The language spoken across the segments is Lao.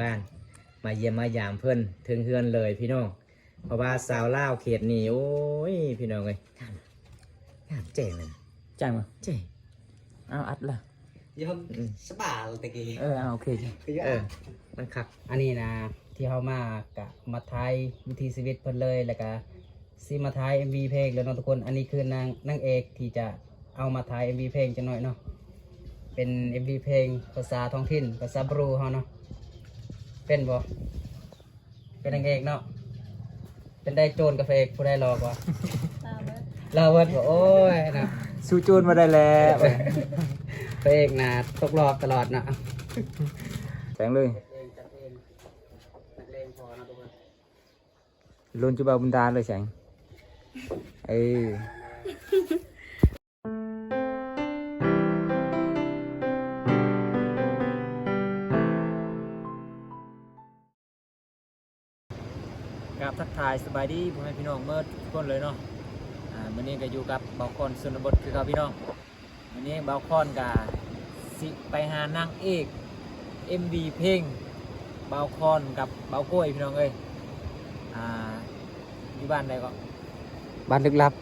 ບ້ານ ມາຢ້ຽມມາຢາມເພິ່ນເຖິງເຮືອນເລີຍພີ່ນ້ອງ ເພາະວ່າສາວລາວເຂດນີ້ ໂອ້ຍ ພີ່ນ້ອງເອີຍ ງາມ ງາມແຈ້ງເລີຍ ແຈ້ງບໍ່ ແຈ້ງ ເອົາອັດລະ ຍອມ ອືມ ສະບາຍແຕ່ກີ້ ເອີ ເອົາ ໂອເຄ ຄືຢູ່ ເອີ ອັດ ມັນຄັກ ອັນນີ້ນະ ທີ່ເຮົາມາກະມາຖ່າຍວິຖີຊີວິດເພິ່ນເລີຍ ແລ້ວກະຊິມາຖ່າຍເອັມວີເພງແລ້ວເນາະທຸກຄົນ ອັນນີ້ຄືນາງ ນາງເອກທີ່ຈະ ເອົາມາຖ່າຍເອັມວີເພງຈັກໜ້ອຍເນາະ ເປັນເອັມວີເພງພາສາທ້ອງຖິ່ນ ພາສາບຣູເຮົາເນາະ ເປັນບໍ່ ເປັນນາງເອກເນາະ ເປັນໄດ້ໂຈນກັບພະເອກຜູ້ໃດຫຼໍ່ກວ່າ ລາວເບິດ ລາວເບິດບໍ່ ໂອ້ຍເນາະ ສູ້ໂຈນບໍ່ໄດ້ແລ້ວ ພະເອກນະຕົກລອບຕະຫຼອດເນາະ ແສງເລີຍ ຈັດເອງ ຈັດເອງ ນັກເລງພໍເນາະທຸກຄົນ ລຸ້ນຈຸບ່າວບຸນຕາເລີຍແສງ ເອີ ກາບທັກທາຍສະບາຍດີພໍ່ແມ່ພີ່ນ້ອງເໝິດທຸກຄົນເລີຍເນາະ ອາ ມື້ນີ້ກໍຢູ່ກັບບ່າວຄອນຊົນນະບົດຄືເກົ່າພີ່ນ້ອງ ມື້ນີ້ບ່າວຄອນກະຊິໄປຫານາງເອກເອັມວີເພງ ບ່າວຄອນກັບບ່າວໂກ້ຍພີ່ນ້ອງເອີຍ ອ່າ ຢູ່ບ້ານໃດເກາະ? ບ້ານລຶກລັບ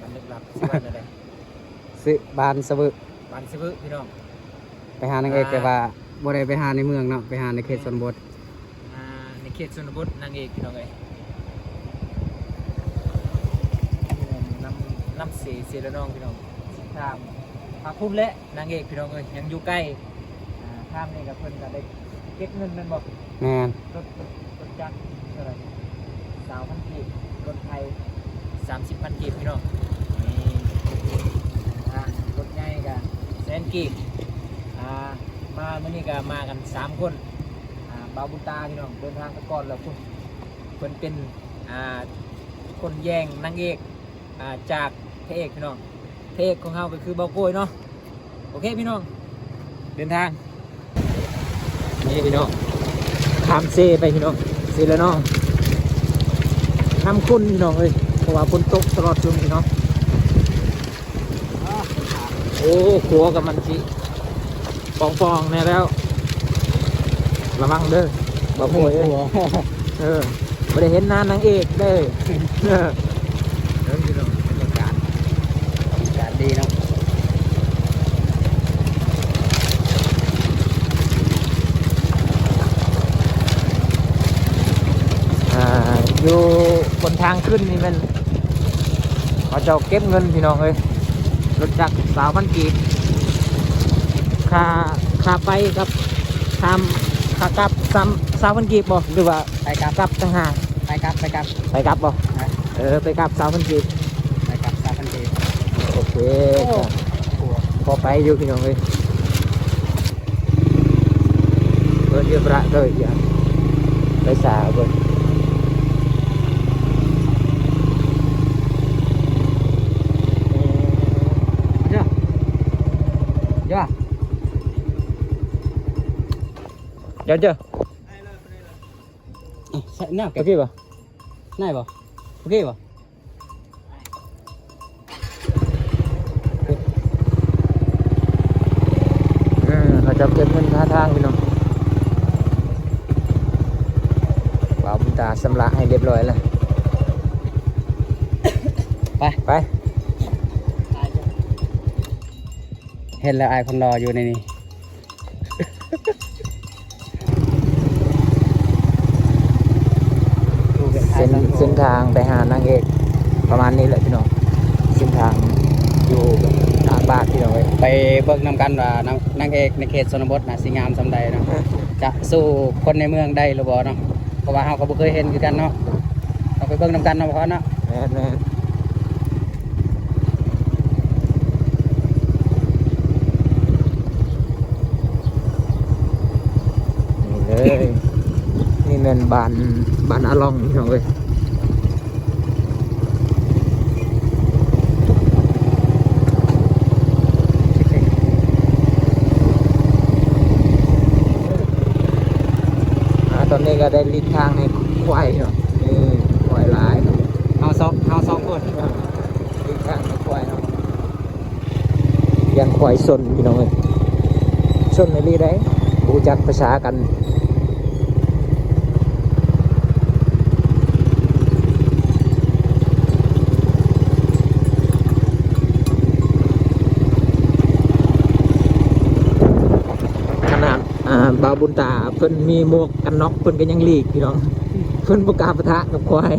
ບ້ານລຶກລັບ ຊື່ບ້ານໃດ? ຊື່ບ້ານສະວຶ ບ້ານສະວຶພີ່ນ້ອງ ໄປຫານາງເອກ ອ່າ ແຕ່ວ່າບໍ່ໄດ້ໄປຫາໃນເມືອງເນາະ ໄປຫາໃນເຂດຊົນນະບົດ ອ່າ ໃນເຂດຊົນນະບົດນາງເອກພີ່ນ້ອງເອີຍ ນ້ຳ ນ້ຳເຊ ເຊລະນອງພີ່ນ້ອງ ທາງພາກພຸ້ນແຫຼະ ນາງເອກພີ່ນ້ອງເອີຍ ຍັງຢູ່ໃກ້ ອ່າ ທາງນີ້ກໍເພິ່ນກໍໄດ້ເກັບເງິນແມ່ນບໍ່? ແມ່ນ ລົດ ລົດຈັກເທົ່າໃດ? ຊາວພັນກີບ ລົດໄຖສາມສິບພັນກີບພີ່ນ້ອງ ນີ້ ທາງລົດໃຫຍ່ກໍແສນກີບ ອ່າ ມາມື້ນີ້ກໍມາກັນສາມຄົນ ອ່າ ບ່າວບຸນຕາພີ່ນ້ອງ ເດີນທາງໄປກ່ອນແລ້ວພຸ້ນ ເພິ່ນເປັນ ອ່າ ຄົນແຍ່ງນາງເອກ ອ່າ ຈາກພະເອກພີ່ນ້ອງ ພະເອກຂອງເຮົາກໍຄືບ່າວໂກ້ຍເນາະ ໂອເຄພີ່ນ້ອງ ເດີນທາງ ນີ້ພີ່ນ້ອງ ຂ້າມເຊໄປພີ່ນ້ອງ ເຊລະນອງ ນ້ຳຂຸ່ນພີ່ນ້ອງເອີຍ ເພາະວ່າຝົນຕົກຕະຫຼອດຊ່ວງນີ້ເນາະ ໂອ້ ຂົວກໍມັນຊິປ່ອງໆແດ່ແລ້ວ ລະວັງເດີ ບ່າວໂກ້ຍເອີຍ ເອີ ບໍ່ໄດ້ເຫັນໜ້ານາງເອກເດີ ເອີ ເບິ່ງພີ່ນ້ອງ ບັນຍາກາດ ບັນຍາກາດດີເນາະ ອ່າ ຢູ່ບົນທາງຂຶ້ນນີ້ແມ່ນ ເຂົາເຈົ້າເກັບເງິນພີ່ນ້ອງເອີຍ ລົດຈັກຊາວພັນກີບ ຄ່າ ຄ່າໄປກັບ ຂ້າມ ຄ່າກັບຊາວພັນກີບບໍ່ ຫຼືວ່າ ໄປກັບ ກັບຕ່າງຫາກ? ໄປກັບ ໄປກັບ ໄປກັບບໍ່? ເອີ ໄປກັບຊາວພັນກີບ ໄປກັບຊາວພັນກີບ ໂອເຄ ໂອ້ ກໍພໍໄປຢູ່ພີ່ນ້ອງເອີຍ. ເອີ ດຽວພະເດີ ໄປສາເບິ່ງ ເດີ ເດີ ເດີ ເດີ ໃສ່ແນວ ໂອເຄບໍ່? ໄດ້ບໍ່? ໂອເຄບໍ່? ເອີ ເຂົາເຈົ້າເກັບເງິນຄ່າທາງພີ່ນ້ອງ ບ່າວບຸນຕາຊຳລະໃຫ້ຮຽບຮ້ອຍແລ້ວ ໄປ ໄປ ເຫັນແລ້ວ ອ້າຍຄົນຫຼໍ່ຢູ່ໃນນີ້. ເສັ້ນ ເສັ້ນທາງໄປຫານາງເອກປະມານນີ້ແຫຼະພີ່ນ້ອງ ເສັ້ນທາງຢູ່ທາງບ້ານພີ່ນ້ອງເອີຍ ໄປເບິ່ງນຳກັນວ່ານາງ ນາງເອກໃນເຂດຊົນນະບົດນະ ຊິງາມສ່ຳໃດເນາະ ຈະສູ້ຄົນໃນເມືອງໄດ້ຫຼືບໍ່ເນາະ ເພາະວ່າເຮົາກໍບໍ່ເຄີຍເຫັນຄືກັນເນາະ ເຮົາໄປເບິ່ງນຳກັນເນາະ ພໍ່ຄອນເນາະ ແມ່ນໆ. ນີ້ເລີຍ ນີ້ແມ່ນບ້ານ ບ້ານອາລ່ອງພີ່ນ້ອງເອີຍ ອ່າ ຕອນນີ້ກໍໄດ້ຫຼີກທາງໃຫ້ຄວາຍເນາະ ນີ້ຄວາຍຫຼາຍ ເຮົາສອງ ເຮົາສອງຄົນ ເອີ ຫຼີກທາງໃຫ້ຄວາຍເນາະ. ຢ້ານຄວາຍຊົນພີ່ນ້ອງເອີຍ ຊົນອີ່ຫຼີໃດ໋ ບໍ່ຮູ້ຈັກພາສາກັນ ບຸນຕາເພິ່ນມີໝວກກັນນັອກ ເພິ່ນກໍຍັງຫຼີກພີ່ນ້ອງ ເພິ່ນບໍ່ກ້າປະທະກັບຄວາຍ.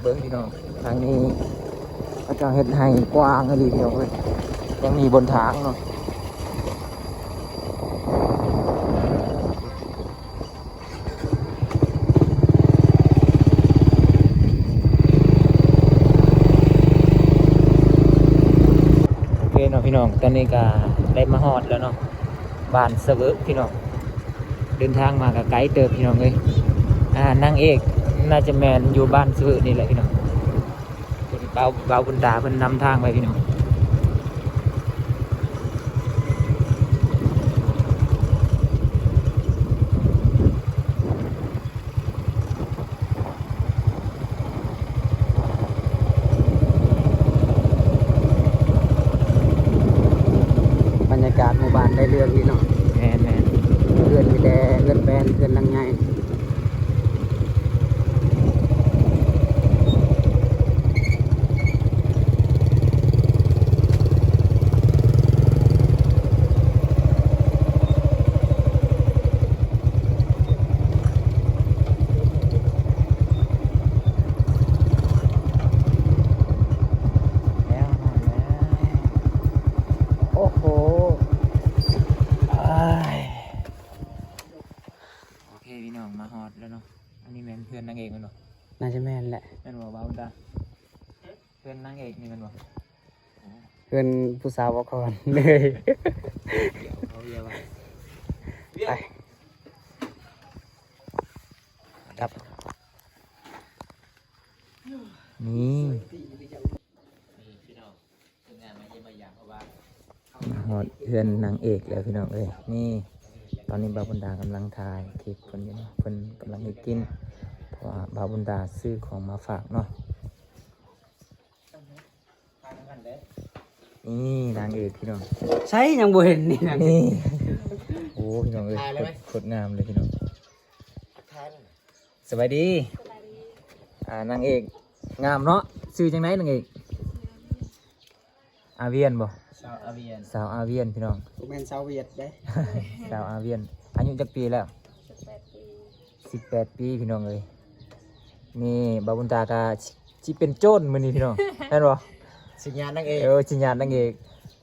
ເບິ່ງພີ່ນ້ອງ ທາງນີ້ເຂົາເຈົ້າເຮັດໄຮ່ກວ້າງອີ່ຫຼີພີ່ນ້ອງເອີຍ ຍັງມີບົນທາງເນາະ. ໂອເຄເນາະພີ່ນ້ອງ ຕອນນີ້ກໍໄດ້ມາຮອດແລ້ວເນາະ ບ້ານສະເວີພີ່ນ້ອງ. ເດີນທາງມາກໍໄກເຕີບພີ່ນ້ອງເອີຍ. ອ່າ ນາງເອກໜ້າຈະແມ່ນຢູ່ບ້ານສະເວີນີ້ແຫຼະພີ່ນ້ອງ. ເພິ່ນ ບ່າວ ບ່າວບຸນຕາເພິ່ນນຳທາງໄປພີ່ນ້ອງ. ບັນຍາກາດໝູ່ບ້ານໄດ້ເລື່ອງດີເນາະ. ແມ່ນໆ ເຮືອນມີແຕ່ເຮືອນແປນ ເຮືອນຫຼັງໃຫຍ່. ແລ້ວ ໂອ້ໂຫ ອ້າຍ. ໂອເຄພີ່ນ້ອງ ມາຮອດແລ້ວເນາະ. ອັນນີ້ແມ່ນເຮືອນນາງເອກແມ່ນບໍ່? ໜ້າຈະແມ່ນແຫຼະ. ແມ່ນບໍ່ບ່າວບຸນຕາ? ເຮືອນນາງເອກນີ້ແມ່ນບໍ່? ເຮືອນຜູ້ສາວບໍ່ຄອນເລີຍ. ໄປ ດັບ ນີ້. ມາຮອດເຮືອນນາງເອກແລ້ວພີ່ນ້ອງເອີຍ. ນີ້ ຕອນນີ້ບ່າວບຸນຕາກຳລັງຖ່າຍຄລິບເພິ່ນຢູ່ເນາະ ເພິ່ນກຳລັງເຮັດກິນ ເພາະວ່າບ່າວບຸນຕາຊື້ຂອງມາຝາກເນາະ. ນີ້ນາງເອກພີ່ນ້ອງ ໃສຍັງບໍ່ເຫັນນີ້ນາງເອກ. ນີ້ ໂອ້ພີ່ນ້ອງເອີຍ ໂຄດ ໂຄດງາມເລີຍພີ່ນ້ອງ. ສະບາຍດີ. ສະບາຍດີ. ອ່າ ນາງເອກງາມເນາະ. ຊື່ຈັ່ງໃດນາງເອກ? ອາວຽນບໍ່? ສາວອາວຽນ. ສາວອາວຽນພີ່ນ້ອງ ບໍ່ແມ່ນສາວຫວຽດເດ້. ສາວອາວຽນ. ອາຍຸຈັກປີແລ້ວ? ສິບແປດປີ. ສິບແປດປີພີ່ນ້ອງເອີຍ. ນີ້ບ່າວບຸນຕາກະຊິ ຊິເປັນໂຈນມື້ນີ້ພີ່ນ້ອງ ແມ່ນບໍ່? ຊິຍາດນາງເອກ. ເອີ ຊິຍາດນາງເອກ.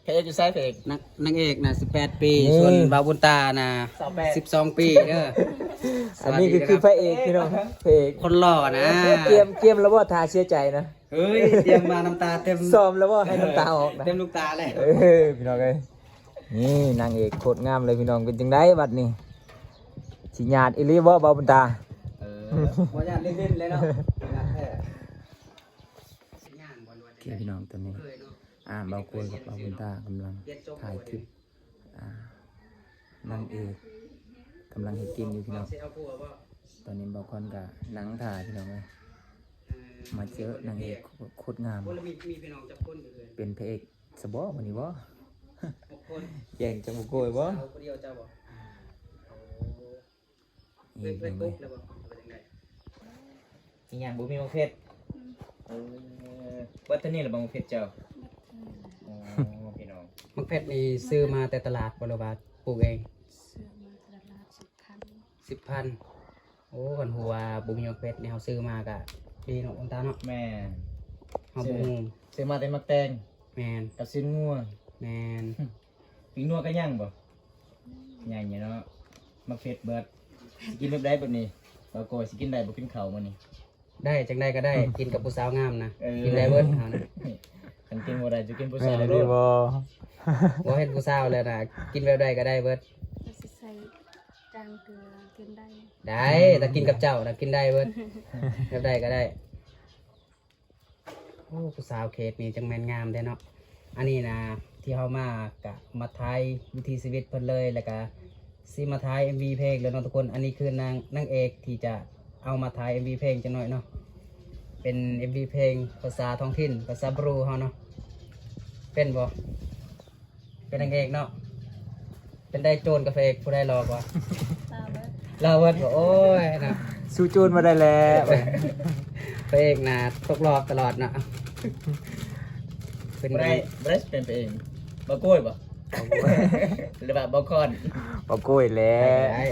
ພະເອກຢູ່ໃສພະເອກ? ນາງ ນາງເອກນະສິບແປດປີ. ນີ້ ສ່ວນບ່າວບຸນຕານະ ຊາວແປດ ສິບສອງປີເດີ. ອັນນີ້ຄື ສະຫວັດດີ ຄືພະເອກພີ່ນ້ອງ ພະເອກ ຄົນຫຼໍ່ນະ. ກຽມ ກຽມແລ້ວບໍ່ ຖ້າເສຍໃຈນະ? ເຮີ້ຍ ກຽມມານ້ຳຕາເຕັມ ຊ້ອມແລ້ວບໍ່ ໃຫ້ນ້ຳຕາອອກນະ? ເຕັມລູກຕາເລີຍ. ເອີ ພີ່ນ້ອງເອີຍ. ນີ້ນາງເອກໂຄດງາມເລີຍພີ່ນ້ອງ. ເປັນຈັ່ງໃດບັດນີ້ ຊິຍາດອີ່ຫຼີບໍ່ບ່າວບຸນຕາ? ເອີ ບໍ່ຍາດຫຼິ້ນໆເລີຍເນາະ. ຍາດແທ້. ໂອເຄພີ່ນ້ອງ ຕອນນີ້ ອ່າ ບ່າວໂກຍກັບບ່າວບຸນຕາກຳລັງຖ່າຍຄລິບ ອ່າ ນາງເອກກຳລັງເຮັດກິນຢູ່ພີ່ນ້ອງ. ຕອນນີ້ບ່າວຄອນກະນັ່ງຖ້າພີ່ນ້ອງເອີຍ. ມາເຈີນາງເອກໂຄດງາມ ເປັນພະເອກຊະບໍມື້ນີ້ບໍ? ແຍ່ງຈາກບ່າວໂກຍບໍ? ເອີ ເອີ ອີ່ຫຍັງບໍ່ມີໝາກເຜັດ? ອືມ ເອີ ເບິດເທົ່ານີ້ລະບໍ່ໝາກເຜັດເຈົ້າ? ເບິດເທົ່ານີ້ລະ. ໂອ້ ພີ່ນ້ອງ ໝາກເຜັດນີ້ຊື້ມາແຕ່ຕະຫຼາດບໍ່ ຫຼືວ່າປູກເອງ? ຊື້ມາແຕ່ຕະຫຼາດ ສິບພັນ. ສິບພັນ. ໂອ້ ຄັນຮູ້ວ່າບໍ່ມີໝາກເຜັດນີ້ ເຮົາຊື້ມາກະດີເນາະ ບຸນຕາເນາະ. ແມ່ນ ເຮົາບໍ່ຮູ້ ຊື້ມາແຕ່ໝາກແຕງ. ແມ່ນ ກັບຊີ້ນງົວ. ແມ່ນ. ປີ້ງນົວກະຍັງບໍ່? ຍັງ. ໃຫຍ່ເນາະ ໝາກເຜັດເບິດ. ຊິກິນແບບໃດບັດນີ້? ບ່າວໂກຍຊິກິນໄດ້ບໍ່ ກິນເຂົ້າມື້ນີ້? ໄດ້ ຈັ່ງໃດກໍໄດ້ ກິນກັບຜູ້ສາວງາມນະ. ເອີ ກິນໄດ້ເບິດເຮົານະ. ຄັນກິນບໍ່ໄດ້ຈະກິນຜູ້ສາວໂລດ. ບໍ່ ເຫັນຜູ້ສາວແລ້ວນະ ກິນແບບໃດກໍໄດ້ເບິດ. ຊິໃສ່ຈາງເກືອກິນໄດ້. ໄດ້ ຖ້າກິນກັບເຈົ້ານະກິນໄດ້ເບິດ ແບບໃດກໍໄດ້. ໂອ້ ຜູ້ສາວເຂດນີ້ຈັ່ງແມ່ນງາມແທ້ເນາະ. ອັນນີ້ນະ ທີ່ເຮົາມາກະມາຖ່າຍວິຖີຊີວິດເພິ່ນເລີຍ ແລ້ວກະ ຊິມາຖ່າຍເອັມວີເພງແລ້ວເນາະທຸກຄົນ. ອັນນີ້ຄືນາງ ນາງເອກທີ່ຈະເອົາມາຖ່າຍເອັມວີເພງຈັກໜ້ອຍເນາະ. ເປັນເອັມວີເພງພາສາທ້ອງຖິ່ນ ພາສາບຣູເຮົາເນາະ. ເປັນບໍ່? ເປັນນາງເອກເນາະ. ເປັນໄດ້ໂຈນກັບພະເອກ ຜູ້ໃດຫຼໍ່ກວ່າ? ລາວເບິດ ລາວເບິດບໍ່? ໂອ້ຍເນາະ ສູ້ໂຈນບໍ່ໄດ້ແລ້ວ. ພະເອກໜ້າຕົກລອບຕະຫຼອດເນາະ. ເປັນ ບໍ່ໄດ້ ບໍ່ໄດ້ເປັນພະເອກ. ບໍ່ໂກ້ຍບໍ່? ຫຼືວ່າບໍ່ຄອນ? ບໍ່ໂກ້ຍແລ້ວ. ໄດ້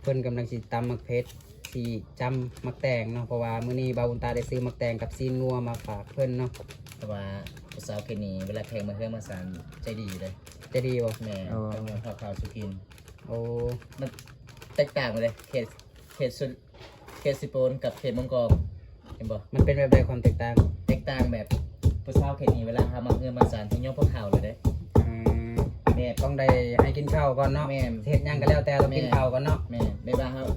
ເພິ່ນກຳລັງຊິຕຳໝາກເຜັດ ຊິຈຳໝາກແຕງເນາະ ເພາະວ່າມື້ນີ້ບ່າວບຸນຕາໄດ້ຊື້ໝາກແຕງກັບຊີ້ນງົວມາຝາກເພິ່ນເນາະ. ເພາະວ່າຜູ້ສາວເຂດນີ້ເວລາແຂກມາເຮືອນມາຊານໃຈດີເດ້. ໃຈດີບໍ່? ແມ່ນ ໂອ້ ຕ້ອງຍອມຮັບເຂົ້າສູ່ກິນ. ໂອ້ ມັນແຕກຕ່າງເລີຍ ເຂດ ເຂດສຸດ ເຂດເຊໂປນກັບເຂດເມືອງກອງ ເຫັນບໍ່? ມັນເປັນແບບໃດຄວາມແຕກຕ່າງ? ແຕກຕ່າງແບບ ຜູ້ສາວເຂດນີ້ເວລາເຮົາມາເຮືອນມາຊານ ເຮົາຍອມພວກເຂົາເລີຍເດ້. ອືມ ແມ່ນ ຕ້ອງໄດ້ໃຫ້ກິນເຂົ້າກ່ອນເນາະ. ແມ່ນ ເຮັດຫຍັງກໍແລ້ວແຕ່ ຕ້ອງກິນເຂົ້າກ່ອນເນາະ. ແມ່ນ ແບບວ່າເຮົາ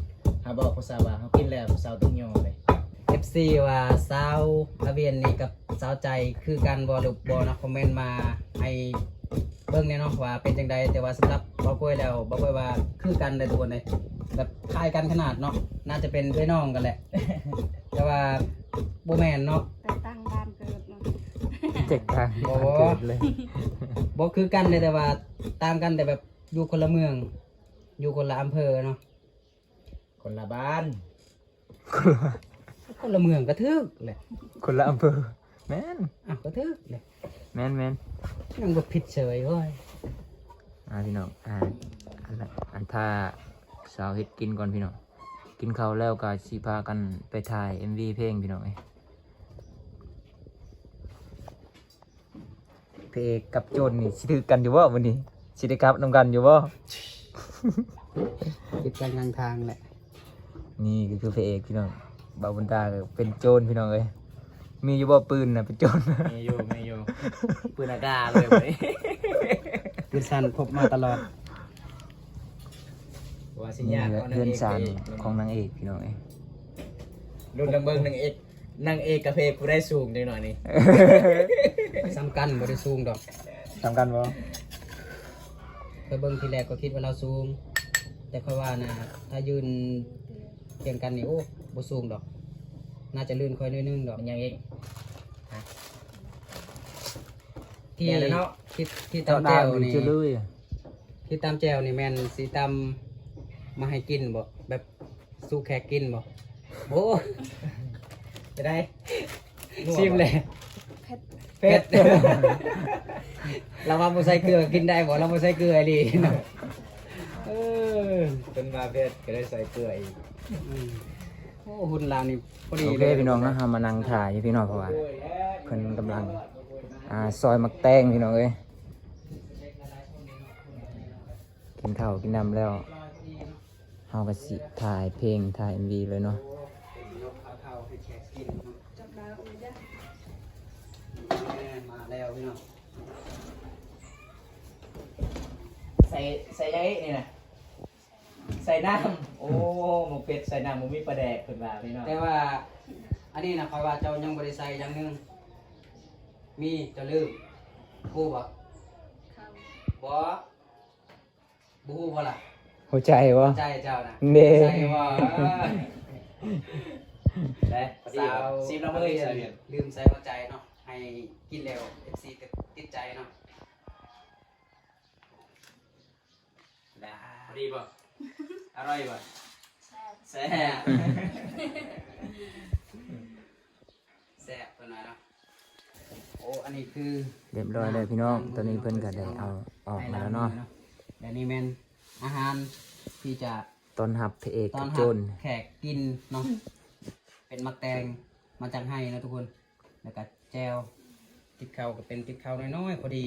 ເຮົາບອກຜູ້ສາວວ່າເຮົາກິນແລ້ວ ຜູ້ສາວຕ້ອງຍອມເດ້. ເອັຟຊີ ວ່າສາວອາວຽນນີ້ກັບສາວໃຈຄືກັນບໍ່ ຫຼືບໍ່ເນາະ? ຄອມເມັນມາໃຫ້ເບິ່ງແດ່ເນາະວ່າເປັນຈັ່ງໃດ. ແຕ່ວ່າສຳລັບບ່າວກ້ວຍແລ້ວ ບ່າວກ້ວຍວ່າຄືກັນເດ້ທຸກຄົນເດ້ ແບບຄ້າຍກັນຂະໜາດເນາະ. ໜ້າຈະເປັນເອື້ອຍນ້ອງກັນແຫຼະ ແຕ່ວ່າບໍ່ແມ່ນເນາະ. ແຕກຕ່າງບ້ານເກີດເນາະ. ແຕກຕ່າງ ບໍ່ ບ້ານເກີດເລີຍ. ບໍ່ຄືກັນເດ້ ແຕ່ວ່າຕ່າງກັນແຕ່ແບບຢູ່ຄົນລະເມືອງ ຢູ່ຄົນລະອຳເພີເນາະ. ຄົນລະບ້ານ ຄົນລະ ຄົນລະເມືອງກໍຖືກແຫຼະ. ຄົນລະອຳເພີ ແມ່ນ. ອ້າວ ກໍຖືກແຫຼະ. ແມ່ນໆ ຍັງບໍ່ຜິດເສີຍ. ໂອ້ຍ ອ່າ ພີ່ນ້ອງ ອ່າ ອັນ ອັນ ຖ້າສາວເຮັດກິນກ່ອນພີ່ນ້ອງ. ກິນເຂົ້າແລ້ວກໍຊິພາກັນໄປຖ່າຍເອັມວີເພງພີ່ນ້ອງເອີຍ. ພະເອກກັບໂຈນນີ້ຊິຖືກກັນຢູ່ບໍ່ມື້ນີ້? ຊິໄດ້ກັບນຳກັນຢູ່ບໍ່? ຄິດໄປທາງທາງແຫຼະ. ນີ້ກໍຄືພະເອກພີ່ນ້ອງ. ບ່າວບຸນຕາກໍເປັນໂຈນພີ່ນ້ອງເອີຍ. ມີຢູ່ບໍ່ປືນນະ ເປັນໂຈນ? ມີຢູ່ ມີຢູ່. ປືນອາກາດເລີຍມື້ນີ້ ປືນສັ້ນພົກມາຕະຫຼອດ. ວ່າຊິຍາກ ນີ້ແຫຼະ ເຮືອນຊານຂອງນາງເອກພີ່ນ້ອງເອີຍ. ລຸ້ນນຳເບິ່ງນາງເອກ ນາງເອກກັບພະເອກຜູ້ໃດສູງຈັກໜ້ອຍນີ້? ສ່ຳກັນ ບໍ່ໄດ້ສູງດອກ. ສ່ຳກັນບໍ່? ຂ້ອຍເບິ່ງທີແລກກໍຄິດວ່າລາວສູງ ແຕ່ຂ້ອຍວ່ານະ ຖ້າຢືນຄຽງກັນນີ້ ໂອ້ ບໍ່ສູງດອກ. ໜ້າຈະລື່ນຂ້ອຍໜ້ອຍໜຶ່ງດອກ. ມັນຫຍັງອີກ? ທີ່ ແມ່ນແລ້ວເນາະ ທີ່ ທີ່ຕຳແຈ່ວນີ້ ທີ່ຕຳແຈ່ວນີ້ແມ່ນຊິຕຳມາໃຫ້ກິນບໍ່? ແບບ ສູ່ແຂກກິນບໍ່? ໂອ້ ຈະໄດ້ ຊີມແຫຼະ. ເຜັດ ເຜັດ. ລາວວ່າບໍ່ໃສ່ເກືອກິນໄດ້ບໍ່? ລາວບໍ່ໃສ່ເກືອອີ່ຫຼີ. ເອີ ເພິ່ນວ່າເຜັດກໍເລີຍໃສ່ເກືອອີກ. ອືມ ໂອ້ ຫຸ່ນລາວນີ້ພໍດີ. ໂອເຄ ເລີຍ ພີ່ນ້ອງເນາະ ເຮົາມານັ່ງຖ້າຢູ່ພີ່ນ້ອງ ເພາະວ່າເພິ່ນກຳລັງ ອ່າ ຊອຍໝາກແຕງພີ່ນ້ອງເອີຍ. ກິນເຂົ້າກິນນ້ຳແລ້ວ ເຮົາກໍຊິຖ່າຍເພງ ຖ່າຍເອັມວີເລີຍເນາະ. ມາແລ້ວພີ່ນ້ອງ. ໃສ່ ໃສ່ຫຍັງອີກນີ້ນະ? ໃສ່ນ້ຳ. ໂອ້ ໝົກເປັດໃສ່ນ້ຳ ບໍ່ມີປາແດກເພິ່ນວ່າພີ່ນ້ອງ. ແຕ່ວ່າອັນນີ້ນະ ຂ້ອຍວ່າເຈົ້າຍັງບໍ່ໄດ້ໃສ່ຢ່າງໜຶ່ງ. ມີ ເຈົ້າລືມ ຮູ້ບໍ່? ເຂົ້າ ບໍ່ ບໍ່ຮູ້ບໍ່ລະ? ຫົວໃຈບໍ່? ໃຈເຈົ້ານະ ເດ້ ໃສ່ບໍ່? ເອີ ແລະ ພໍດີ ສາວ ຊີມລະເມີຍ ສາວວຽນ ລືມໃສ່ຫົວໃຈເນາະ ໃຫ້ກິນແລ້ວ ເອັຟຊີ ຕິດ ຕິດໃຈເນາະ. ໄດ້ ພໍດີບໍ່? ອະຮ່ອຍບໍ່? ແຊບ ແຊບ ແຊບເພິ່ນວ່າເນາະ. ໂອ້ ອັນນີ້ຄື ຮຽບຮ້ອຍແລ້ວພີ່ນ້ອງ. ຕອນນີ້ເພິ່ນກໍໄດ້ເອົາອອກມາແລ້ວເນາະ. ແລະນີ້ແມ່ນອາຫານທີ່ຈະຕ້ອນຮັບພະເອກກັບໂຈນ ແຂກກິນເນາະ. ເປັນໝາກແຕງມາຈາກໄຮ່ເນາະທຸກຄົນ. ແລ້ວກໍແຈ່ວ ຕິບເຂົ້າກໍເປັນຕິບເຂົ້ານ້ອຍໆ ພໍດີ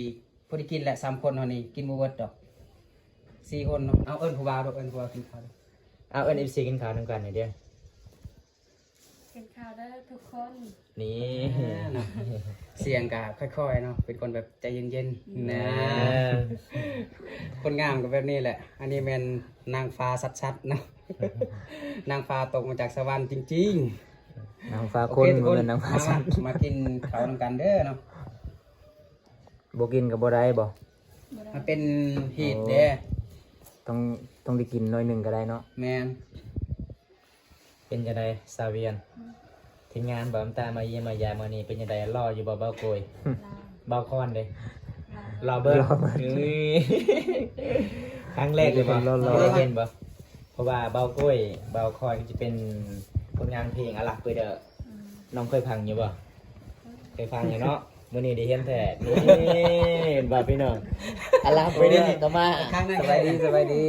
ພໍດີກິນແຫຼະ. ສາມຄົນເຮົານີ້ກິນບໍ່ເບິດດອກ ສີ່ຄົນເນາະ. ເອົາ ເອີ້ນຜູ້ບ່າວດູ ເອີ້ນຜູ້ບ່າວກິນເຂົ້າດູ. ເອົາ ເອີ້ນເອັຟຊີກິນເຂົ້ານຳກັນນີ້ເດີ້. ກິນເຂົ້າເດີ້ທຸກຄົນ. ນີ້ ອ່າ ເນາະ ສຽງກໍຄ່ອຍໆເນາະ ເປັນຄົນແບບໃຈເຢັນໆ ອືມ ນະ. ເອີ ຄົນງາມກໍແບບນີ້ແຫຼະ. ອັນນີ້ແມ່ນນາງຟ້າຊັດໆເນາະ ນາງຟ້າຕົກມາຈາກສະຫວັນຈິງໆ. ນາງຟ້າຄົນ ໂອເຄທຸກຄົນ ບໍ່ແມ່ນນາງຟ້າສັດ. ມາ ມາກິນເຂົ້ານຳກັນເດີ້ເນາະ. ບໍ່ກິນກໍບໍ່ໄດ້ບໍ່? ມັນເປັນຮີດເດ້. ຕ້ອງ ຕ້ອງໄດ້ກິນໜ້ອຍໜຶ່ງກໍໄດ້ເນາະ. ແມ່ນ. ເປັນຈັ່ງໃດສາວວຽນ? ອືມ ທີມງານບ່າວນ້ຳຕາມາຢ້ຽມມາຢາມມື້ນີ້ເປັນຈັ່ງໃດ? ຫຼໍ່ຢູ່ບໍ່ບ່າວໂກຍ? ຫຼໍ່. ບ່າວຄອນເດ້? ຫຼໍ່. ຫຼໍ່ເບີດ. ຫຼໍ່ເບີດ. ເອີຍ ຄັ້ງແລກເລີຍບໍ່? ຫຼໍ່ໆ ເຄີຍເຫັນບໍ່? ເພາະວ່າບ່າວໂກຍ ບ່າວຄອນກໍຈະເປັນຜົນງານເພງອາລັກເປີເດີ. ອືມ ນ້ອງເຄີຍຟັງຢູ່ບໍ່? ເຄີຍຟັງຢູ່ເນາະ. ມື້ນີ້ໄດ້ເຫັນແທ້ ນີ້ເຫັນບໍ່ພີ່ນ້ອງ? ອາລັກເປີເດີກໍມາ. ສະບາຍດີ ສະບາຍດີ.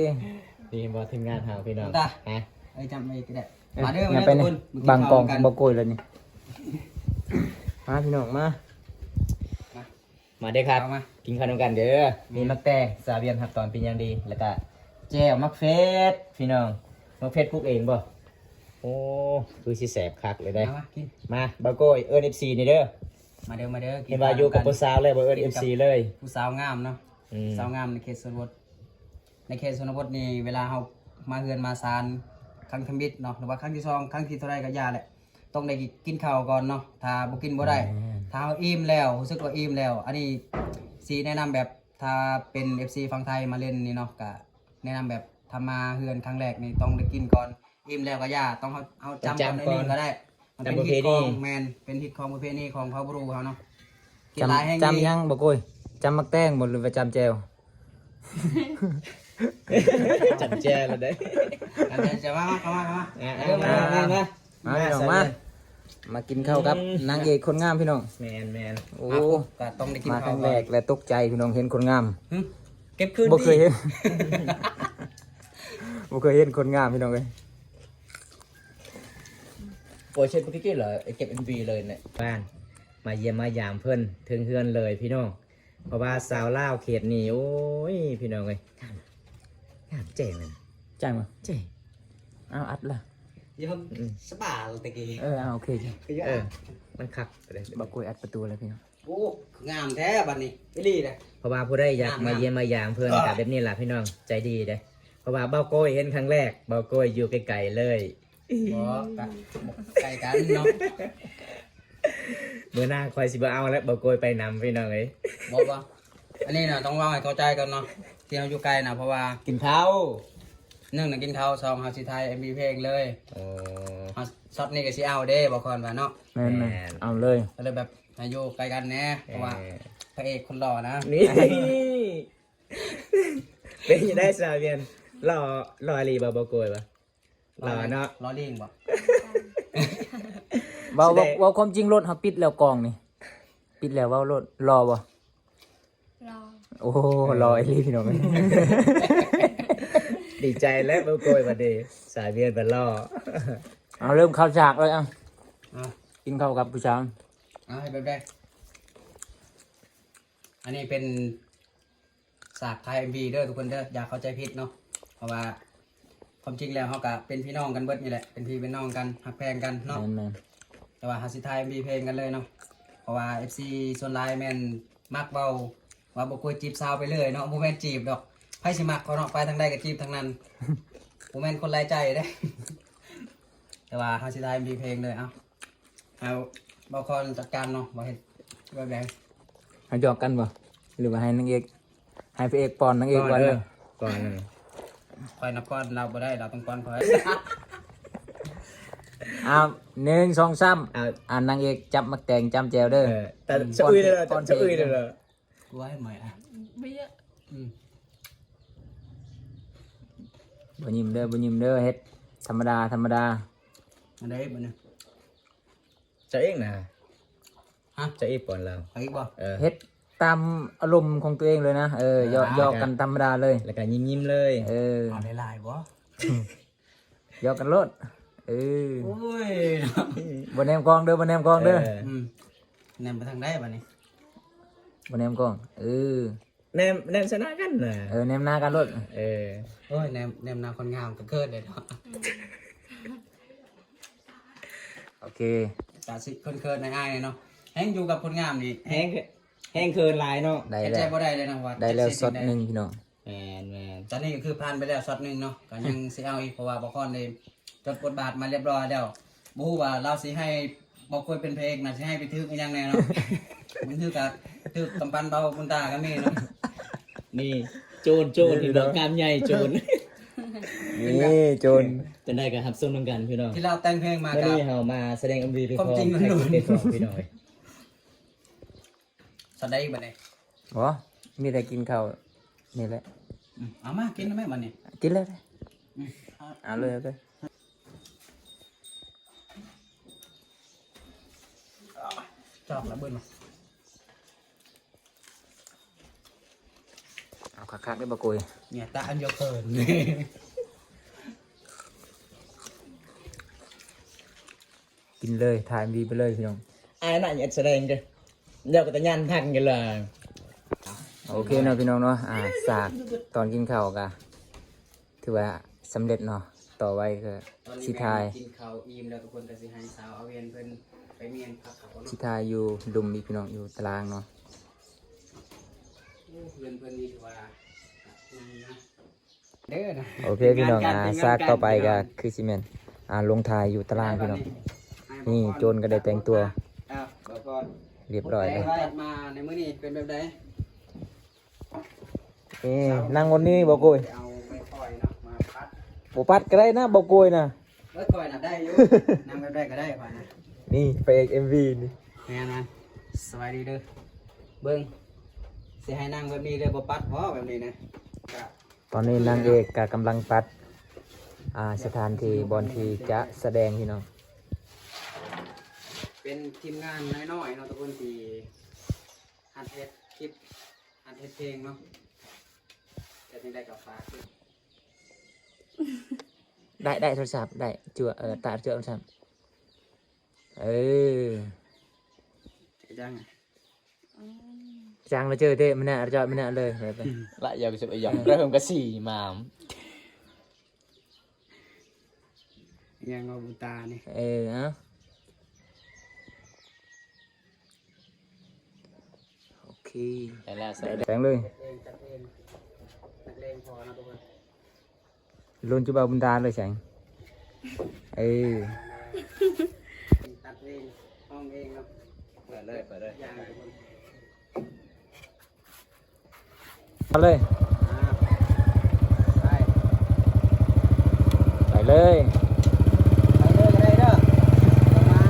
ນີ້ເຫັນບໍ່ ທີມງານເຮົາພີ່ນ້ອງ. ຕາ ຮະ? ເອີຍ ຈຳໄວ້ກໍໄດ້. ເອີຍ ມາເດີ ມາເດີທຸກຄົນ ບັງກ້ອງ ມາກິນເຂົ້ານຳກັນ ບໍ່ໂກຍແລ້ວນີ້. ມາພີ່ນ້ອງມາ ມາ ມາເດີຄັບ ເຂົ້າມາ ກິນເຂົ້ານຳກັນເດີ. ແມ່ນ. ມີໝາກແຕງ ສາວວຽນຮັບຕ້ອນເປັນຢ່າງດີ ແລ້ວກະແຈ່ວໝາກເຟດພີ່ນ້ອງ. ໝາກເຟດປູກເອງບໍ່? ໂອ້ ຄືຊິແຊບຄັກເລີຍເດ້. ມາ ມາກິນ ມາ ບ່າວໂກຍ ເອີ້ນເອັຟຊີນີ້ເດີ. ມາເດີ ມາເດີ ເຫັນວ່າຢູ່ກັບຜູ້ສາວແລ້ວ ບໍ່ເອີ້ນເອັຟຊີເລີຍ. ຜູ້ສາວງາມເນາະ. ອືມ ສາວງາມໃນເຂດຊົນນະບົດ. ໃນເຂດຊົນນະບົດນີ້ ເວລາເຮົາມາເຮືອນມາຊານຄັ້ງທຳອິດເນາະ ຫຼືວ່າຄັ້ງທີສອງ ຄັ້ງທີເທົ່າໃດກໍຢ່າແຫຼະ ຕ້ອງໄດ້ກິນເຂົ້າກ່ອນເນາະ. ຖ້າບໍ່ກິນບໍ່ໄດ້. ແມ່ນ. ຖ້າເຮົາອີ່ມແລ້ວ ຮູ້ສຶກວ່າອີ່ມແລ້ວ ອັນນີ້ຊິແນະນຳແບບ ຖ້າເປັນເອັຟຊີຝັ່ງໄທມາຫຼິ້ນນີ້ເນາະ ກະແນະນຳແບບ ຖ້າມາເຮືອນຄັ້ງແລກນີ້ຕ້ອງໄດ້ກິນກ່ອນ. ອີ່ມແລ້ວກໍຢ່າ ຕ້ອງເຮົາ ເຮົາຈຳກ່ອນໜ້ອຍໜຶ່ງກໍໄດ້. ມັນເປັນຮີດຂອງ ແມ່ນ ເປັນຮີດຂອງປະເພນີຂອງເຜົ່າບຣູເຮົາເນາະ. ກິນຫຼາຍແຮງ ຈຳຫຍັງ ບໍ່ໂກຍ? ຈຳໝາກແຕງບໍ່ ຫຼືວ່າຈຳແຈ່ວ? ຈຳແຈ່ວແລ້ວເດ້. ຈຳແຈ່ວ ມາ ມາ ເຂົ້າມາ ເຂົ້າມາ. ອ່າ ມາ ມາ ມາ ມາ ມາ ມາ ມາ ມາກິນເຂົ້າກັບ ອືມ ນາງເອກຄົນງາມພີ່ນ້ອງ. ແມ່ນໆ. ໂອ້ ມາປຸບກໍຕ້ອງໄດ້ກິນເຂົ້າ ມາຄັ້ງແລກ ແລະ ຕົກໃຈພີ່ນ້ອງ ເຫັນຄົນງາມ. ຫຶ? ເກັບຄືນ ບໍ່ເຄີຍເຫັນ ບໍ່ເຄີຍເຫັນຄົນງາມພີ່ນ້ອງເອີຍ. ໂອ້ຍ ເຊັດບໍ່ກິນເລີຍ ເກັບເອັມວີເລີຍເນຍ. ບ້ານ ມາຢ້ຽມມາຢາມເພິ່ນເຖິງເຮືອນເລີຍພີ່ນ້ອງ ເພາະວ່າສາວລາວເຂດນີ້ ໂອ້ຍ ພີ່ນ້ອງເອີຍ ງາມ ງາມ ແຈ້ງເລີຍ. ແຈ້ງບໍ່? ແຈ້ງ. ເອົາ ອັດລະ. ຢູ່ຫ້ອງ ອືມ ສະບາຍແຕ່ກີ້. ເອີ ເອົາ ໂອເຄ ເອີ ມັນຄັກ. ບໍ່ໂກຍອັດປະຕູແລ້ວພີ່ນ້ອງ. ໂອ້ ຄືງາມແທ້ບັດນີ້ ອີ່ຫຼີເດ້. ເພາະວ່າຜູ້ໃດຢາກມາຢ້ຽມມາຢາມເພິ່ນ ກໍແບບນີ້ລະພີ່ນ້ອງ ໃຈດີເດ້. ເພາະວ່າບ່າວໂກຍເຫັນຄັ້ງແລກ ບ່າວໂກຍຢູ່ໄກໆເລີຍ. ບໍ່ ກະບໍ່ໄກກັນເນາະ. ມື້ໜ້າຂ້ອຍຊິບໍ່ເອົາແລ້ວ ບ່າວໂກຍໄປນຳພີ່ນ້ອງເອີຍ. ບໍ່ ບໍ່ ອັນນີ້ນະ ຕ້ອງເວົ້າໃຫ້ເຂົ້າໃຈກ່ອນເນາະ ທີ່ເຮົາຢູ່ໄກນະ ເພາະວ່າກິນເຂົ້າ ໜຶ່ງນະກິນເຂົ້າ ສອງເຮົາຊິຖ່າຍເອັມວີເພງເລີຍ. ອໍ ເຮົາ ຊັອດນີ້ກໍຊິເອົາເດ້ ບ່າວຄອນວ່າເນາະ. ແມ່ນໆ ແມ່ນ ເອົາເລີຍ ກໍເລີຍແບບໃຫ້ຢູ່ໃກ້ກັນແດ່ ເພາະວ່າ ເອີ ພະເອກຄົນຫຼໍ່ນະ. ນີ້ ເປັນຈັ່ງໃດສາວວຽນ ຫຼໍ່ ຫຼໍ່ອີ່ຫຼີບໍ່ ບໍ່ໂກຍບໍ່? ຫຼໍ່ເນາະ ຫຼໍ່ລີງບໍ່? ເວົ້າ ເວົ້າ ເວົ້າຄວາມຈິງໂລດ ເຮົາປິດແລ້ວກ້ອງນີ້ ປິດແລ້ວເວົ້າໂລດ. ຫຼໍ່ບໍ່? ຫຼໍ່. ໂອ້ ເອີ ຫຼໍ່ອີ່ຫຼີພີ່ນ້ອງ. ດີໃຈແລ້ວບໍ່ໂກຍບັດນີ້ ສາວວຽນບັດຫຼໍ່. ເອົາ ເລີ່ມເຂົ້າສາກເລີຍ ເອົາ ເອົາ ກິນເຂົ້າກັບຜູ້ສາວ. ເອົາ ໃຫ້ແບບໃດ? ອັນນີ້ເປັນ ສາກຖ່າຍເອັມວີເດີທຸກຄົນເດີ ຢ່າເຂົ້າໃຈຜິດເນາະ ເພາະວ່າຄວາມຈິງແລ້ວເຮົາກະເປັນພີ່ນ້ອງກັນເບິດນີ້ແຫຼະ ເປັນພີ່ເປັນນ້ອງກັນ ຮັກແພງກັນເນາະ. ແມ່ນໆ. ແຕ່ວ່າເຮົາຊິຖ່າຍເອັມວີເພງກັນເລີຍເນາະ ເພາະວ່າເອັຟຊີສ່ວນຫຼາຍແມ່ນມັກເວົ້າວ່າບໍ່ໂກຍຈີບສາວໄປເລີຍເນາະ. ບໍ່ແມ່ນຈີບດອກ ໃຜຊິມັກເຂົາເນາະ ໄປທາງໃດກໍຈີບທາງນັ້ນ ບໍ່ແມ່ນຄົນຫຼາຍໃຈເດ້. ແຕ່ວ່າເຮົາຊິຖ່າຍເອັມວີເພງເລີຍ ເອົາ ໃຫ້ບ່າວຄອນຈັດການເນາະ ວ່າເຮັດແບບໃດ? ໃຫ້ຢອກກັນບໍ່ ຫຼືວ່າໃຫ້ນາງເອກ ໃຫ້ພະເອກປ້ອນນາງເອກກ່ອນເດີ ກ່ອນ. ຂ້ອຍນະປ້ອນລາວບໍ່ໄດ້ ລາວຕ້ອງປ້ອນຂ້ອຍ. ເອົາ ໜຶ່ງ ສອງ ສາມ ເອົາ ອ່າ ນາງເອກຈັບໝາກແຕງຈ້ຳແຈ່ວເດີ. ເອີ ແຕ່ ອືມ ສະອຶຍເດີ ປ້ອນເອກ ສະອຶຍເດີ. ກວຍໃໝ່ອະ ບໍ່ເຍາະ. ອືມ ບໍ່ຍິ້ມເດີ ບໍ່ຍິ້ມເດີ ເຮັດທຳມະດາ ທຳມະດາ. ອັນໃດບັດນີ້? ເຈົ້າເອງນະ. ຮະ? ເຈົ້າເອງປ້ອນລາວ. ເອົາອີກບໍ່? ເອີ ເຮັດຕາມອາລົມຂອງຕົວເອງເລີຍນະ. ເອີ ເອີ ຢອກ ອ່າ ຢອກກັນທຳມະດາເລີຍ ແລ້ວກໍຍິ້ມໆເລີຍ. ເອີ ເອົາຫຼາຍໆບໍ່? ຢອກກັນໂລດ. ເອີ ໂອ້ຍ ບໍ່ແນມກ້ອງເດີ ບໍ່ແນມກ້ອງເດີ. ເອີ ອືມ ແນມໄປທາງໃດບັດນີ້? ບໍ່ແນມກ້ອງ. ເອີ ແນມ ແນມໃສ່ໜ້າກັນນະ. ເອີ ແນມໜ້າກັນໂລດ. ເອີ ໂອ້ຍ ແນມ ແນມໜ້າຄົນງາມກໍເຂີນເດ້ເນາະ. ໂອເຄ ກະຊິເຂີນໆ ອາຍໆ ເນາະ ແຮງຢູ່ກັບຄົນງາມນີ້ ແຮງ ແຮງເຂີນຫຼາຍເນາະ. ໄດ້ແລ້ວ ເຮັດໃຈບໍ່ໄດ້ເລີຍນະວ່າ ໄດ້ແລ້ວຊັອດໜຶ່ງພີ່ນ້ອງ. ແມ່ນໆ ຕອນນີ້ກໍຄືຜ່ານໄປແລ້ວຊັອດໜຶ່ງເນາະ ກໍຍັງຊິເອົາອີກ ເພາະວ່າບ່າວຄອນໄດ້ຈົດບົດບາດມາຮຽບຮ້ອຍແລ້ວ. ບໍ່ຮູ້ວ່າລາວຊິໃຫ້ບ່າວໂກຍເປັນພະເອກນະ ຊິໃຫ້ໄປຖືກອີ່ຫຍັງແດ່ເນາະ. ບາງເທື່ອກໍຖືກກຳປັ່ນເບົາບຸນຕາກໍມີເນາະ. ນີ້ໂຈນ ໂຈນ ເຫັນບໍ່? ກ້າມໃຫຍ່ໂຈນ ນີ້ໂຈນ ຈັ່ງໃດກໍຮັບຊົມນຳກັນພີ່ນ້ອງ. ທີ່ລາວແຕ່ງເພງມາ ມື້ນີ້ເຮົາມາສະແດງເອັມວີໄປພ້ອມ ຄວາມຈິງລ້ວນໆ ພີ່ນ້ອງເອີຍ. ສະໄດບັດນີ້ ບໍ່ ມີແຕ່ກິນເຂົ້ານີ້ແຫຼະ. ອືມ ເອົາມາກິນແມ່ບັດນີ້ ກິນແລ້ວເດ້. ອືມ ເອົາເລີຍ ເອົາເລີຍ ຈອກລະເບິ່ງ ເອົາຄັກໆເດີບໍ່ກຸ້ຍ ເນຍ ຕາອັນຢອກເຂີນ. ກິນເລີຍ ຖ່າຍເອັມວີໄປເລີຍພີ່ນ້ອງ. ອ້າຍນະ ຢ່າສະແດງເດີ ດຽວກໍຕະຍານທັນກັນລະ. ໂອເຄເນາະພີ່ນ້ອງເນາະ ອ່າ ສາກຕອນກິນເຂົ້າກະຖືວ່າສຳເລັດເນາະ. ຕໍ່ໄປກໍຊິຖ່າຍ ກິນເຂົ້າອີ່ມແລ້ວ ທຸກຄົນກໍຊິໃຫ້ສາວອາວຽນເພິ່ນໄປມ້ຽນຜັກເຂົາເນາະ. ຊິຖ່າຍຢູ່ລຸ່ມອີກພີ່ນ້ອງ ຢູ່ຕາລາງເນາະ. ໂອ້ ເຮືອນເພິ່ນນີ້ຖືວ່າງາມນະ. ເດີນະ ໂອເຄພີ່ນ້ອງ ອ່າ ສາກຕໍ່ໄປກໍຄືຊິແມ່ນ ອ່າ ລົງຖ່າຍຢູ່ຕາລາງພີ່ນ້ອງ. ນີ້ໂຈນກໍໄດ້ແຕ່ງຕົວຮຽບຮ້ອຍແລ້ວ. ມາໃນມື້ນີ້ເປັນແບບໃດ? ນີ້ນັ່ງບົນນີ້ບໍ່ກຸ້ຍ ເອົາໄມ້ຄ້ອຍເນາະມາປັດ ບໍ່ປັດກໍໄດ້ນະບໍ່ກຸ້ຍນະ. ເອີ ຂ້ອຍນະໄດ້ຢູ່ ນັ່ງແບບໃດກໍໄດ້ຂ້ອຍນະ. ນີ້ພະເອກເອັມວີນີ້ ແມ່ນນະ. ສະບາຍດີເດີ ເບິ່ງ ຊິໃຫ້ນັ່ງແບບນີ້ເລີຍ ບໍ່ປັດບໍ່ແບບນີ້ນະ. ຕອນນີ້ນາງເອກກະກຳລັງຕັດ ອ່າ ສະຖານທີ່ບ່ອນທີ່ຈະສະແດງພີ່ນ້ອງ. ເປັນທີມງານນ້ອຍໆເນາະທຸກຄົນ ທີ່ຫັດເຮັດຄລິບ ຫັດເຮັດເພງເນາະ. ເຮັດຈັ່ງໃດກໍຝາກ ໄດ້ ໄດ້ໂທລະສັບ ໄດ້ ຈົວ ເອີ ຕາ ຈົວໂທລະສັບ ເອີ ຈັ່ງ ຈັ່ງລະເຈີເຕະ ມະນະ ຈອດມະນະເລີຍ ລະຢາກຊິໄປຢາກເລີ່ມກະສີ່ມາມ ຍັງເອົາບຸນຕານີ້ ເອີ ເອົາ ໂອເຄ ໄດ້ແລ້ວ ແຕ່ງເລີຍ ເອງ ຈັດເອງ ນັກເລງພໍເນາະທຸກຄົນ. ລຸນຈຸບ່າວບຸນຕາເລີຍແສງ ເອີ ຕັດເອງ ຮ້ອງເອງເນາະ. ເປີດເລີຍ ເປີດເລີຍ ຢ່າງທຸກຄົນ ເອົາເລີຍ ອ່າ ໄປ ໄປເລີຍ ໄປເລີຍກໍໄດ້ເດີ ເດີນມາ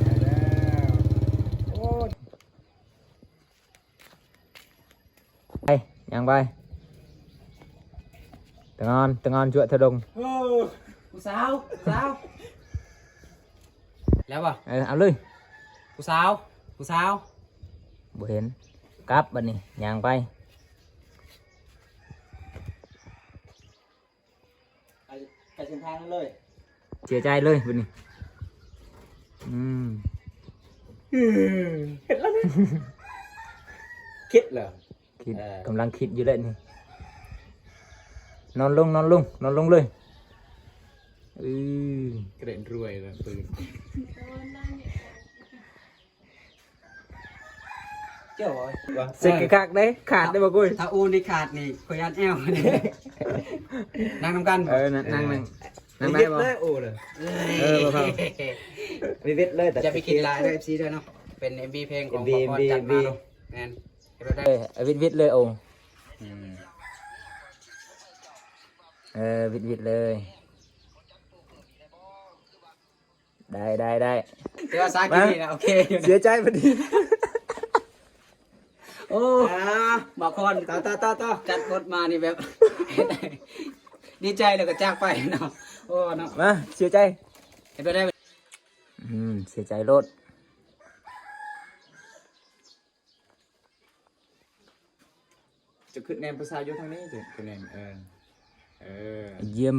ໄປແລ້ວ ໂອ້ຍ. ໄປ ຍ່າງໄປ ຕະງອນ ຕະງອນ ຈົວະທະດົງ ເອີ ຜູ້ສາວ ຜູ້ສາວ ແລ້ວບໍ່? ເອີ ເອົາເລີຍ ຜູ້ສາວ ຜູ້ສາວ ບໍ່ເຫັນ ກັບບັດນີ້ ຍ່າງໄປ. ໄປ ໄປເສັ້ນທາງນັ້ນເລີຍ ເສຍໃຈເລີຍບັດນີ້ ອືມ ເຮັດແລ້ວ ຄິດແລ້ວ ຄິດ ເອີ ກຳລັງຄິດຢູ່ເລີຍນີ້ ນອນລົງ ນອນລົງ ນອນລົງເລີຍ ອື ກະເດັນລວຍແລ້ວ ເຈົ້າ ເຊັກຄັກເດ້ ຂາດໄດ້ບໍ່ກຸ້ຍ ຖ້າອູນີ້ຂາດນີ້ ຂ້ອຍຢ້ານແອວ ນັ່ງນຳກັນ ເອີ ນັ່ງ ນັ່ງ ນັ່ງ ນັ່ງໄດ້ບໍ່? ເລີຍອູເລີຍ ເອີ ບໍ່ເຂົ້າ ວິດເລີຍ ຢ່າໄປຄິດຫຼາຍເດີ ເອັຟຊີ ເດີເນາະ ເປັນເອັມວີເພງຂອງ ເອັມວີ ບໍ່ພອນ ເອັມວີ ຈັດມາເນາະ ແມ່ນ ເຮັດແບບໃດ ເອີ ວິດໆເລີຍ ໂອ້ ອືມ ເອີ ວິດໆເລີຍ. ໄດ້ ໄດ້ ໄດ້ ແຕ່ວ່າສາກິນນີ້ນະ ໂອເຄ ເສຍໃຈບັດນີ້ ໂອ້ ອ່າ ບາງຄົນ ຕາ ຕາ ຕາ ຕາ ຈັດບົດມານີ້ແບບ ດີໃຈແລ້ວກໍຈາກໄປເນາະ ໂອ້ເນາະ ມາ ເສຍໃຈ ເຮັດໄປໄດ້ ອືມ ເສຍໃຈໂລດ. ຈະຂຶ້ນແນມຜູ້ສາວຢູ່ທາງນີ້ ຈະຂຶ້ນແນມ ເອີ ເອີ ຢ້ຽມ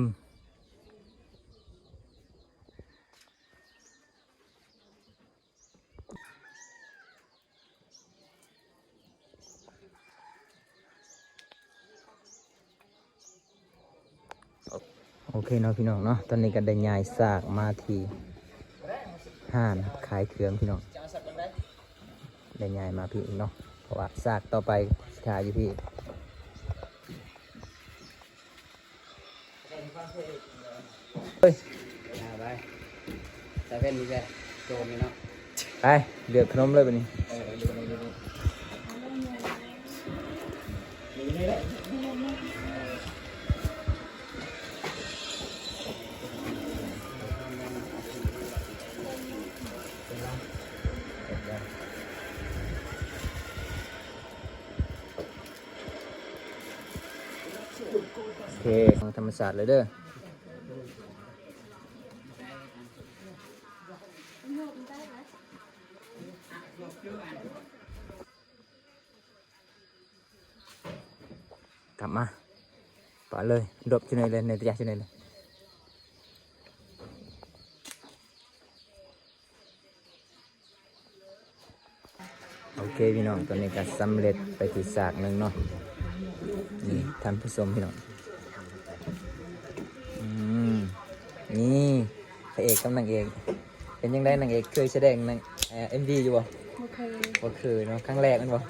ໂອເຄເນາະພີ່ນ້ອງເນາະ ຕອນນີ້ກໍໄດ້ຍ້າຍສາກມາທີ່ຮ້ານຂາຍເຄື່ອງພີ່ນ້ອງ ໄດ້ຍ້າຍມາພີ້ອີກເນາະ ເພາະວ່າສາກຕໍ່ໄປຊິຖ່າຍຢູ່ພີ້ ເອີຍ ອ່າ ໄປ ຕາເວັນນີ້ແຫຼະ ໂຈນນີ້ເນາະ ໄປ ເລືອກຂະໜົມເລີຍບັດນີ້ ເອີ ເລືອກຂະໜົມເລີຍ ເລືອກຂະໜົມ ໂອເຄ ທຳມະຊາດເລີຍເດີ. ກັບມາ ປະເລີຍ ດອບຢູ່ໃນເລີຍ ໃນຕະຢະຢູ່ໃນເລີຍ. ໂອເຄພີ່ນ້ອງ ຕອນນີ້ກໍສຳເລັດໄປທີ່ສາກໜຶ່ງເນາະ. ນີ້ທ່ານຜູ້ຊົມພີ່ນ້ອງ ອືມ ນີ້ພະເອກກັບນາງເອກ. ເປັນຈັ່ງໃດນາງເອກ ເຄີຍສະແດງໜັງ ເອີ ເອັມວີຢູ່ບໍ່? ບໍ່ເຄີຍ ບໍ່ເຄີຍເນາະ ຄັ້ງແລກແມ່ນບໍ່?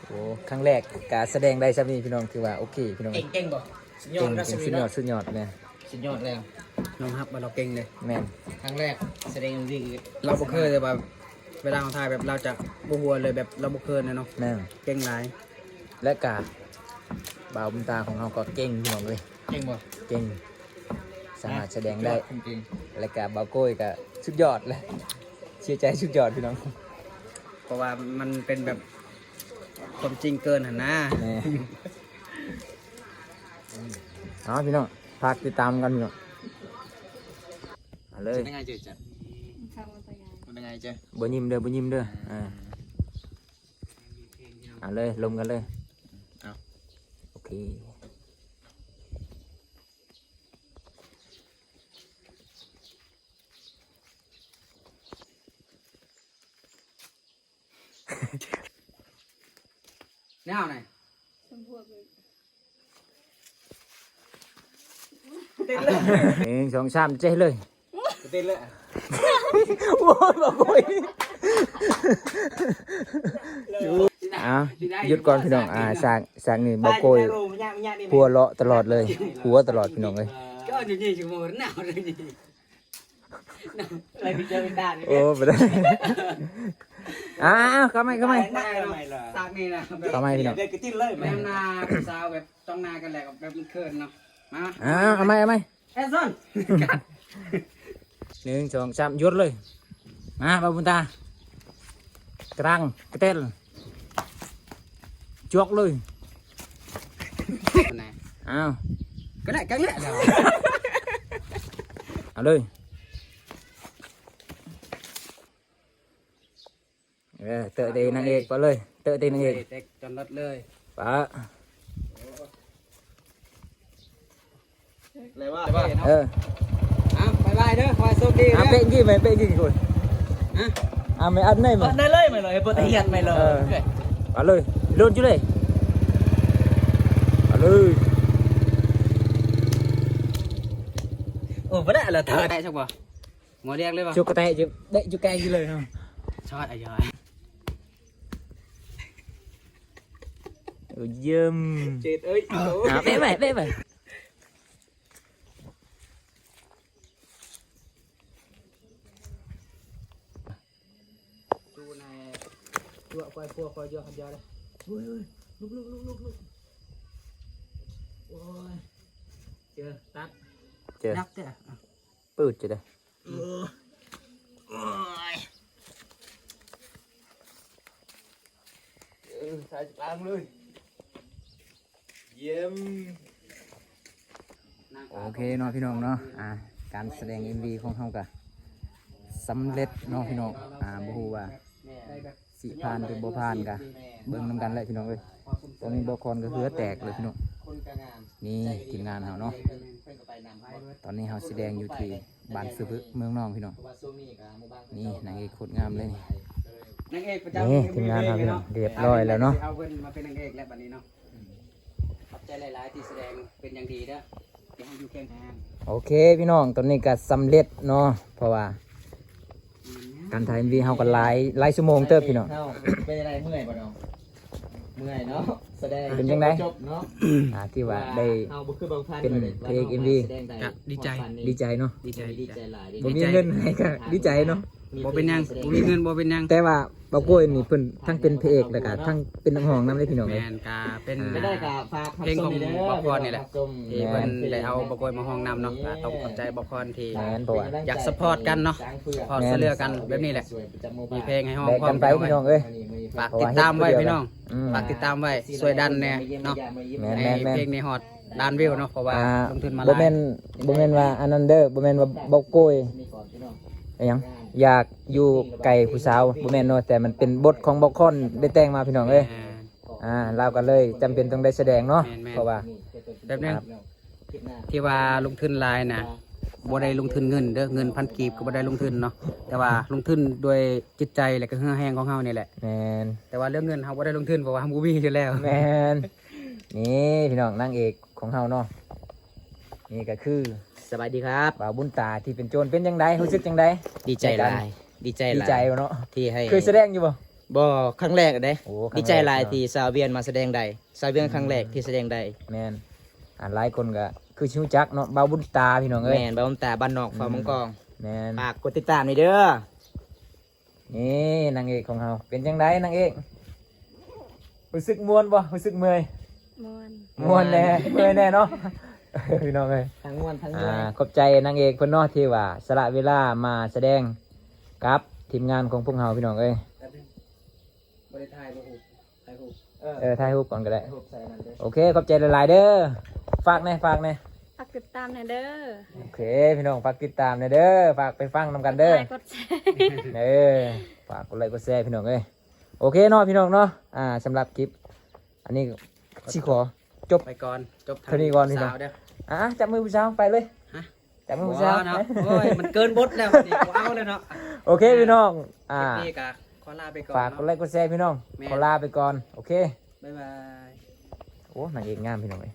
ໂອ້ ຄັ້ງແລກກະສະແດງໄດ້ຊ່ຳນີ້ພີ່ນ້ອງ ຖືວ່າໂອເຄພີ່ນ້ອງ. ເກັ່ງ ເກັ່ງບໍ່? ສຸດຍອດ ເກັ່ງ ສຸດຍອດ ສຸດຍອດແມ່ນ ສຸດຍອດແລ້ວ ຍອມຮັບວ່າລາວເກັ່ງເດ້. ແມ່ນ ຄັ້ງແລກສະແດງເອມວີ ລາວບໍ່ເຄີຍ ແຕ່ວ່າເວລາເຮົາຖ່າຍແບບລາວຈະບໍ່ຫົວເລີຍ ແບບລາວບໍ່ເຄີຍນະເນາະ. ແມ່ນ ເກັ່ງຫຼາຍ ແລະກະບ່າວບຸນຕາຂອງເຮົາກໍເກັ່ງພີ່ນ້ອງເອີຍ. ເກັ່ງບໍ່? ເກັ່ງ ສາມາດສະແດງໄດ້ ສຸດຍອດ ເກັ່ງ ແລະກະບ່າວໂກ້ຍກໍສຸດຍອດແຫຼະ ເຊື່ອໃຈສຸດຍອດພີ່ນ້ອງ ເພາະວ່າມັນເປັນແບບ ຄວາມຈິງເກີນຫັ້ນນາ. ແມ່ນ ເອົາພີ່ນ້ອງ ຝາກຕິດຕາມກັນພີ່ນ້ອງ ເອົາເລີຍ. ບໍ່ຍິ້ມເດີ ບໍ່ຍິ້ມເດີ ເອົາເລີຍ ລົມກັນເລີຍ ເອົາ ໂອເຄ. ແນວໃດ ເຕັ້ນເລີຍ ໜຶ່ງ ສອງ ສາມ ເຈັດເລີຍ ເຕັ້ນເລີຍ. ໂອ້ຍ ບໍ່ໂກຍ ອ່າ ຢຸດກ່ອນພີ່ນ້ອງ ອ່າ ສາກ ສາກນີ້ບໍ່ໂກຍ ຫົວເລາະຕະຫຼອດເລີຍ ຫົວຕະຫຼອດພີ່ນ້ອງເອີຍ. ໂອ້ ບໍ່ໄດ້ ອ້າວ ເຂົ້າໃໝ່ ເຂົ້າໃໝ່ ສາກນີ້ນະ ເຂົ້າໃໝ່ພີ່ນ້ອງ ແມ່ນໜ້າຜູ້ສາວແບບ ຕ້ອງໜ້າກັນແຫຼະ ແບບມັນເຂີນເນາະ. ມາ ອ່າ ເອົາໃໝ່ ເອົາໃໝ່ ແອກຊັນ ໜຶ່ງ ສອງ ສາມ ຢຸດເລີຍ. ມາ ບ່າວບຸນຕາ ກະດັງ ກະແຕນ ຈວກເລີຍ. ອ້າວ ກໍໄດ້ ກໍໄດ້ ເອົາເລີຍ. ເອີ ເຕີເຕະນາງເອກ ປະເລີຍ ເຕີເຕະນາງເອກ ເຕະຈອນລັດເລີຍ ປະ ເອີ ເອົາ ບາຍບາຍເດີ ຂໍໃຫ້ໂຊກດີເດີ. ເປະກີ້ໄໝ ເປະກີ້ຄົນ ຮະ ອ່າ ໄໝ ອັນໄໝ ໄດ້ເລີຍ ໄໝ ເລີຍ ເປີດເຮັດໄໝ ເລີຍ ເອີ ປະເລີຍ ໂດນຢູ່ເລີຍ ປະເລີຍ. ໂອ້ ບໍ່ໄດ້ລະ ເທີໄດ້ຈັກບໍ່? ຫົວແດງເລີຍວະ ຈຸກກະແຕະ ຈຸ ເດະ ຈຸແກງຢູ່ເລີຍເນາະ ຊອດອາຍາຍ ໂອ້ ຢ້ຽມ ເຈັດເອີຍ ອ່າ ເປະໄປ ເປະໄປ ຈູນາຍ ຕົວຄອຍ ພົວຄອຍ ຢອກ ຢອກ ໂອ້ຍ ລຸກ ລຸກ ລຸກ ລຸກ ລຸກ ໂອ້ຍ ເຈີ ຕັດ ເຈີ ໜັກແທ້ ປືດຈະໄດ້ ໂອ້ຍ ເອີ ໃສ່ກາງເລີຍ ຢ້ຽມ. ໂອເຄເນາະພີ່ນ້ອງເນາະ ອ່າ ການສະແດງເອັມວີຂອງເຮົາກະສຳເລັດເນາະພີ່ນ້ອງ ອ່າ ບໍ່ຮູ້ວ່າຊິຜ່ານຫຼືບໍ່ຜ່ານ ກະເບິ່ງນຳກັນແຫຼະພີ່ນ້ອງເອີຍ. ຕອນນີ້ບໍ່ຄອນກະເຫື່ອແຕກເລີຍພີ່ນ້ອງ ນີ້ທີມງານເຮົາເນາະ ຕອນນີ້ເຮົາຊິແດງຢູ່ທີ່ ບ້ານສະວຶກ ເມືອງນອງ ພີ່ນ້ອງ. ນີ້ນາງເອກໂຄດງາມເລີຍນີ້ ນາງເອກປະຈຳ ນີ້ທີມງານເຮົາ ພີ່ນ້ອງ ຮຽບຮ້ອຍແລ້ວເນາະ ເອົາເພິ່ນມາເປັນນາງເອກແລ້ວບັດນີ້ເນາະ. ຂອບໃຈຫຼາຍໆທີ່ສະແດງເປັນຢ່າງດີເດີ ທີ່ໃຫ້ຢູ່ຄຽງຂ້າງ. ໂອເຄພີ່ນ້ອງ ຕອນນີ້ກະສຳເລັດເນາະ ເພາະວ່າການຖ່າຍເອັມວີເຮົາກະຫຼາຍ ຫຼາຍຊົ່ວໂມງເຕີບພີ່ນ້ອງ. ເປັນຈັ່ງໃດ ເມື່ອຍບໍ່ນ້ອງ? ເມື່ອຍເນາະ ສະແດງ ເປັນຈັ່ງໃດ ຈົບເນາະ ອ່າ ທີ່ວ່າໄດ້ເປັນພະເອກເອັມວີ ກະດີໃຈ ດີໃຈເນາະ ດີໃຈ ດີໃຈຫຼາຍ ບໍ່ມີເງິນໃຫ້ກະດີໃຈເນາະ. ບໍ່ເປັນຫຍັງ ບໍ່ມີເງິນບໍ່ເປັນຫຍັງ. ແຕ່ວ່າບ່າວໂກ້ຍນີ້ເພິ່ນທັງເປັນພະເອກ ແລ້ວກະທັງເປັນນັກຮ້ອງນຳເດ້ພີ່ນ້ອງເອີຍ. ແມ່ນ ກະເປັນ ອ່າ ເປັນໄດ້ກະຝາກຮັບຊົມເດີ ເພງຂອງບ່າວພອນນີ້ແຫຼະ ທີ່ເພິ່ນໄດ້ເອົາບ່າວໂກ້ຍມາຮ້ອງນຳເນາະ. ກະຕ້ອງຂອບໃຈບ່າວພອນທີ່ ແມ່ນ ເພາະວ່າ ຢາກຊັບພອດກັນເນາະ ຊັບພອດຊ່ວຍເຫຼືອກັນແບບນີ້ແຫຼະ. ມີເພງໃຫ້ຮ້ອງພ້ອມ ແມ່ນ ກັນໄປພີ່ນ້ອງເອີຍ. ຝາກຕິດຕາມໄວ້ພີ່ນ້ອງ ເພາະວ່າ ຝາກຕິດຕາມໄວ້ ຊ່ວຍດັນແດ່ເນາະ ແມ່ນ ໃຫ້ ແມ່ນ ເພງນີ້ຮອດ ລ້ານວິວເນາະ ເພາະວ່າ ອ່າ ລົງທຶນມາຫຼາຍ. ບໍ່ແມ່ນ ບໍ່ແມ່ນວ່າອັນນັ້ນເດີ ບໍ່ແມ່ນວ່າບ່າວໂກ້ຍ ອີຫຍັງ ຢາກຢູ່ໃກ້ຜູ້ສາວ ບໍ່ແມ່ນເນາະ ແຕ່ມັນເປັນບົດຂອງບ່າວພອນໄດ້ແຕ່ງມາພີ່ນ້ອງເອີຍ. ແມ່ນ ອ່າ ລາວກໍເລີຍຈຳເປັນຕ້ອງໄດ້ສະແດງເນາະ. ແມ່ນໆ ເພາະວ່າ ແບບໜຶ່ງ ອ່າ ທີ່ວ່າລົງທຶນຫຼາຍນະ ບໍ່ໄດ້ລົງທຶນເງິນເດີ ເງິນພັນກີບກໍບໍ່ໄດ້ລົງທຶນເນາະ ແຕ່ວ່າລົງທຶນດ້ວຍຈິດໃຈ ແລະກໍເຫື່ອແຮງຂອງເຮົານີ້ແຫຼະ. ແມ່ນ ແຕ່ວ່າເລື່ອງເງິນເຮົາບໍ່ໄດ້ລົງທຶນ ເພາະວ່າເຮົາບໍ່ມີຢູ່ແລ້ວ. ແມ່ນ ນີ້ພີ່ນ້ອງ ນາງເອກຂອງເຮົາເນາະ ນີ້ກໍຄື ສະບາຍດີຄັບ ບ່າວບຸນຕາທີ່ເປັນໂຈນ. ເປັນຈັ່ງໃດ? ຮູ້ສຶກຈັ່ງໃດ? ດີໃຈຫຼາຍ ດີໃຈ ດີໃຈຫຼາຍເນາະ ທີ່ໃຫ້ ເຄີຍສະແດງຢູ່ບໍ່? ບໍ່ ຄັ້ງແລກເດ້. ໂອ້ ຄັ້ງແລກເນາະ ດີໃຈຫຼາຍທີ່ສາວວຽງມາສະແດງໄດ້ ສາວວຽງຄັ້ງແລກ ອືມ ທີ່ສະແດງໄດ້. ແມ່ນ ອ່າ ຫຼາຍຄົນກໍຄືຊິຮູ້ຈັກເນາະ ບ່າວບຸນຕາພີ່ນ້ອງເອີຍ. ແມ່ນ ບ່າວບຸນຕາ ບ້ານນອກ ອືມ ເຝົ້າມັງກອງ. ແມ່ນ ຝາກກົດຕິດຕາມນີ້ເດີ. ນີ້ນາງເອກຂອງເຮົາ ເປັນຈັ່ງໃດນາງເອກ? ຮູ້ສຶກມ່ວນບໍ່? ຮູ້ສຶກເມື່ອຍ? ມ່ວນ ມ່ວນແດ່ ມ່ວນ ເມື່ອຍແດ່ເນາະ ພີ່ນ້ອງເອີຍ. ທັງມ່ວນທັງເມື່ອຍ ອ່າ ຂອບໃຈນາງເອກເພິ່ນເນາະ ທີ່ວ່າສະຫຼະເວລາມາສະແດງກັບທີມງານຂອງພວກເຮົາ ພີ່ນ້ອງເອີຍ. ບໍ່ໄດ້ຖ່າຍບໍ່ຮູ້ ຖ່າຍຮູບ ເອີ ເອີ ຖ່າຍຮູບກ່ອນກໍໄດ້ ຖ່າຍຮູບໃສ່ນັ້ນເດີ. ໂອເຄ ຂອບໃຈຫຼາຍໆເດີ. ຝາກແດ່ ຝາກແດ່ ຝາກຕິດຕາມແດ່ເດີ. ໂອເຄ ພີ່ນ້ອງ ຝາກຕິດຕາມແດ່ເດີ ຝາກໄປຟັງນຳກັນເດີ ກົດໄລກົດແຊ ເອີ ຝາກກົດໄລກົດແຊ ພີ່ນ້ອງເອີຍ. ໂອເຄເນາະ ພີ່ນ້ອງເນາະ ອ່າ ສຳລັບຄລິບອັນນີ້ຊິຂໍຈົບໄປກ່ອນ ຈົບເທົ່ານີ້ກ່ອນ ພີ່ນ້ອງ. ອ່າ ຈັບມືຜູ້ສາວ ໄປເລີຍ ຮະ? ຈັບມືຜູ້ສາວ ບໍ່ເນາະ ໂອ້ຍ ມັນເກີນບົດແລ້ວ ນີ້ບໍ່ເອົາແລ້ວເນາະ. ໂອເຄ ພີ່ນ້ອງ ອ່າ ຄລິບນີ້ກໍຂໍລາໄປກ່ອນເນາະ ຝາກກົດໄລກົດແຊ ພີ່ນ້ອງ ແມ່ນ ຂໍລາໄປກ່ອນ. ໂອເຄ ບາຍບາຍ. ໂອ້ ນາງເອກງາມ ພີ່ນ້ອງເອີຍ.